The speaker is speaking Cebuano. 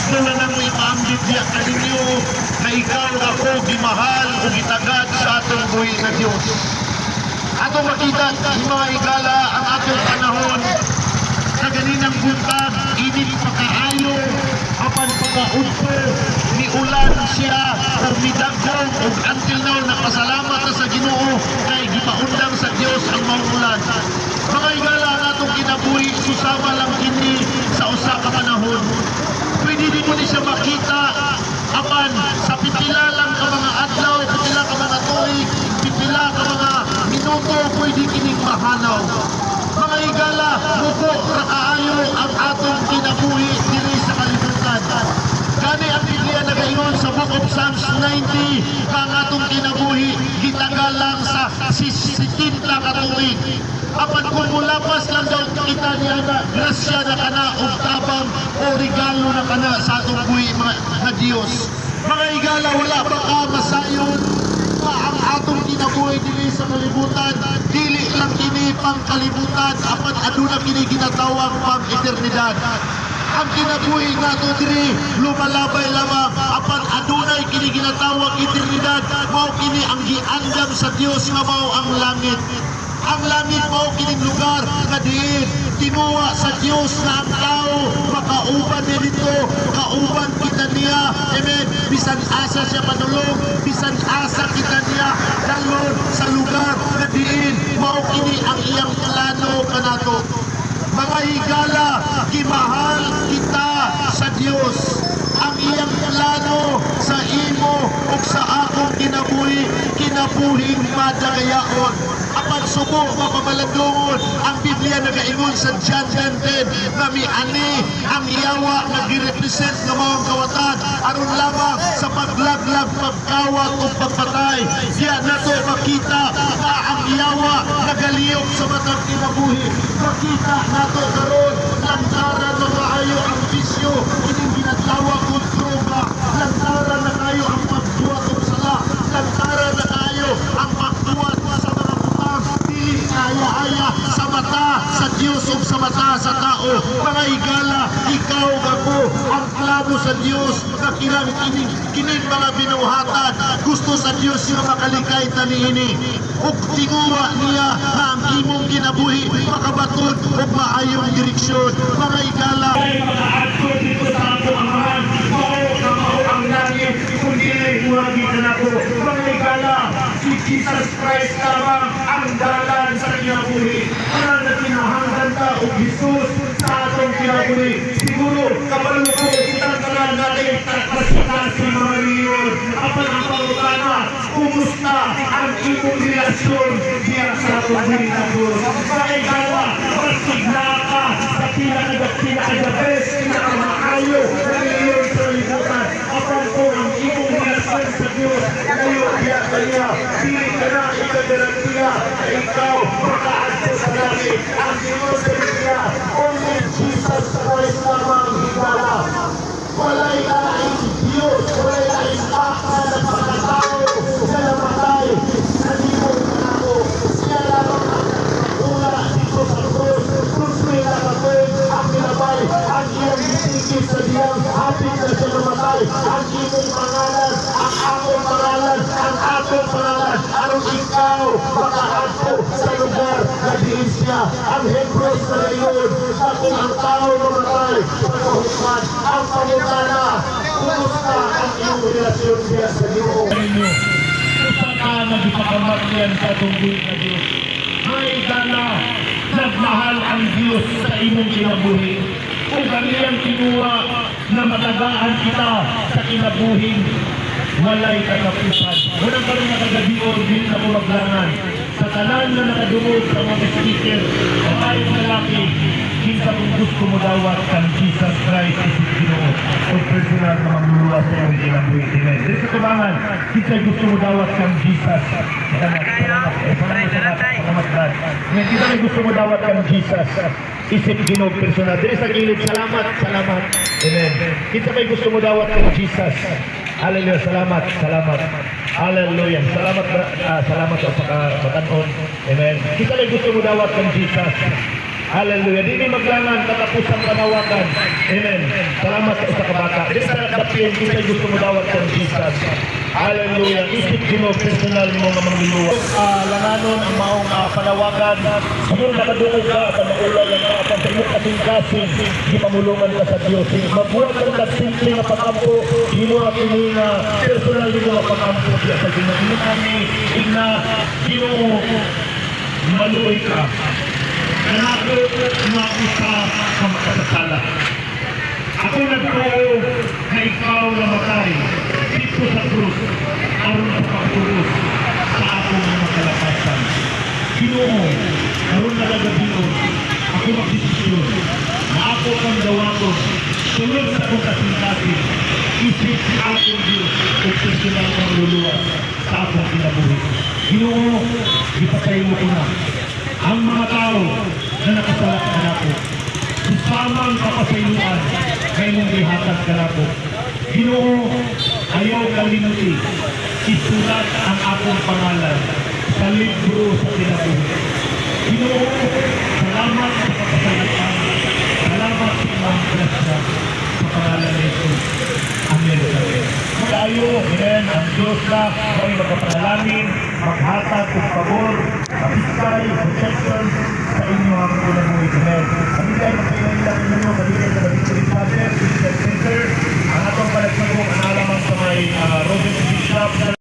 Gusto na namo ipaambit diya kaninyo na ikaw, ako, gimahal o gitagad sa atong buhi na Diyos. Atong makita, mga higala, ang atong panahon sa ganinang buntag, init pa kaayo, apan pagkaudto, ni ulan siya o midagong, ug until now nakasalamat na sa Ginoo kay gipaundang sa Dios ang maong ulan. Mga higala, ang atong kinabuhi susama lang kini sa usa ka panahon. Pwede di mo ni siya makita, apan sa pipila lang ka mga adlaw, pipila ka mga tuig, pipila ka mga minuto, pwede kining mahanaw. Mga higala, muko ra kaayo ang atong kinabuhi diri sa kalibutan. Gani ang Biblia nagaingon sa Book of Psalms 90 nga ang atong kinabuhi gitagal lang sa 70 ka tuig. Apan kung mulapas lang daw kita niya na, grasya na kana og tabang o regalo na kana sa atong buhi mga na Dios. Mga higala, wala ba ka masayon pa ang atong kinabuhi diri sa kalibutan, dili lang kini pang kalibutan, apan aduna kini ginatawag pang eternidad? Ang kinabuhi nato diri lumalabay lamang, apan adunay kini ginatawag eternidad. Mao kini ang giandam sa Dios nga mao ang langit. Ang langit mao kining lugar nga diin tinuwa sa Dios na ang tao makauban niya dito, kauban kita niya. Amen. Bisan asa siya padulong, bisan asa kita niya dalon sa lugar nga diin mao kini ang iyang plano kanato. Mga higala, gimahal kita sa Dios. Ang iyang plano sa imo ug sa akong kinabuhi, kinabuhing madagayaon. Apan subo, mapamalandungon, ang Biblia nagaingon sa John 10:10 na miani ang yawa nga girepresent nga mao ang kawatan aron lamang sa paglaglag, pagkawat o pagpatay. Diya nato makita nga ang yawa nagaliyok sa matag kinabuhi. Makita nato karon, lantaran na kaayo ang bisyo, kining ginatawag og droga. Lantaran na kaayo ang pagbuhat og sala. Lantaran na kaayo ang pagbuhat sa mga butang dili kaya-aya sa mata sa Dios ug sa mata sa tao. Mga higala, ikaw, ako, ang plano sa Dios nga kinang kining kining mga binuhatan, gusto sa Dios nga makalikay ta niini. Ug tinguwa niya na ang imong kinabuhi makabaton og maayong direksyon. Mga higala, Ay makaadto dito sa akong Amahan, mao na mao ang langit, kung dili muagi kanako. Mga higala, si Jesus Christ lamang ang dalan sa kinabuhi. Wala na kinahanglan ta og Jesus sa atong kinabuhi. Siguro, kabalo ko, kitang tanan natin takas sa mga relihiyon. Apan ang pangutana, kumusta ang imong relasyon diya sa atong buhi na Diyos? Mga higala, masigla ka sa pinaka pinaka the best, pinakamaayo na relihiyon sa libutan. Apan kung ang imong relasyon sa Diyos, layo diya kaniya, dili ka na ikagarantiya na ikaw makaadto sa langit. Ang Diyos sa Biblia, only Jesus Christ lamang, higala. Walay laing Diyos, walay laing baka na pagkatao na namatay na di mo kanako. Siya lamang ang ula dito sa krus. Tuswi na katoy ang minabay, ang iyang gisigit sa diyang hapit na siya mamatay. Ang imong pangalan, ang akong pangalan, ang atong pangalan, aron ikaw makaadto sa lugar na diin siya. Ang Hebrews na gayon na kung ang tao mamatay, pagkahukman. Ang pangutana, kumusta ang iyong relasyon diya sa Ginoo? Ninyo usa ka nagipakamatyan sa atong buhi na Diyos. Ay dala, nagmahal ang Diyos sa imong kinabuhi. Ug ang iyang tinuwa na matagaan kita sa kinabuhing walay katapusan. Unang karon nga kagabion, dili na ko maglangan. Sa tanan na nakadungog sa mga speaker, babae, lalaki, kinsa kung gusto mo dawat kang Jesus Christ isip Ginoo o personal na mangluluwas sa iyong kinabuhi. Amen. Dili sa tubangan, kinsa gusto mo dawat kang Jesus? Salamat, salamat. Eh, salamat, salamat, salamat, Brad. Ngayon, kinsa may gusto mo dawat kang Jesus isip Ginoo personal? Dili sa gilid, salamat, salamat. Amen. Kinsa may gusto mo dawat kang Jesus? Hallelujah, salamat, salamat. Hallelujah. Salamat, salamat sa pagkataon. Amen. Kinsa may gusto mo dawat kang Jesus? Hallelujah. Dili maglangan katapos ang panawagan. Amen. Salamat sa usa ka bata. Di sa dapin kinsay gusto mo dawat kang Jesus. Hallelujah. Isip Ginoo, personal mo nga mangluluwas. Langanon ang maong panawagan. Siguro nakadungog ka at maulaw lang ka apan sa imong kasing-kasing gipamulungan ka sa Dios. Magbuhat kang kag simple nga pag-ampo, himo kini nga personal nimo nga pag-ampo diya sa Ginoo. Imo kami ingna, "Ginoo, maluoy ka kanako nga usa ka makasasala. Ako nagtuo na ikaw namatay dito sa krus aron sa pagtubos sa akong mga kalapasan. Ginoo, karon na gagabion, ako magdesisyon na ako kang dawaton sulod sa akong kasing-kasing isip akong Diyos ug personal kang luluwas sa akong kinabuhi. Ginoo, gipasaylo ko na ang mga tao na nakasala kanako. Susamang kapasayloan kay imong gihatag kanako. Ginoo, ayaw kalimuti. Isulat ang akong pangalan sa libro sa kinabuhi. Ginoo, salamat sa kapasayloan. Salamat sa imong grasya sa pangalan ni Jesus. Amen. Amen. Tayo, amen, ang Diyos na may magkapanalangin, maghatag og pabor, kapiskay, protection sa inyo ang kinabuhi. Amen. Kami kayo magpailan ninyo, kami kayo sa Victory Chapel, Christian Center, ang atong palagsabong ang alaman sa may Robin Bishop.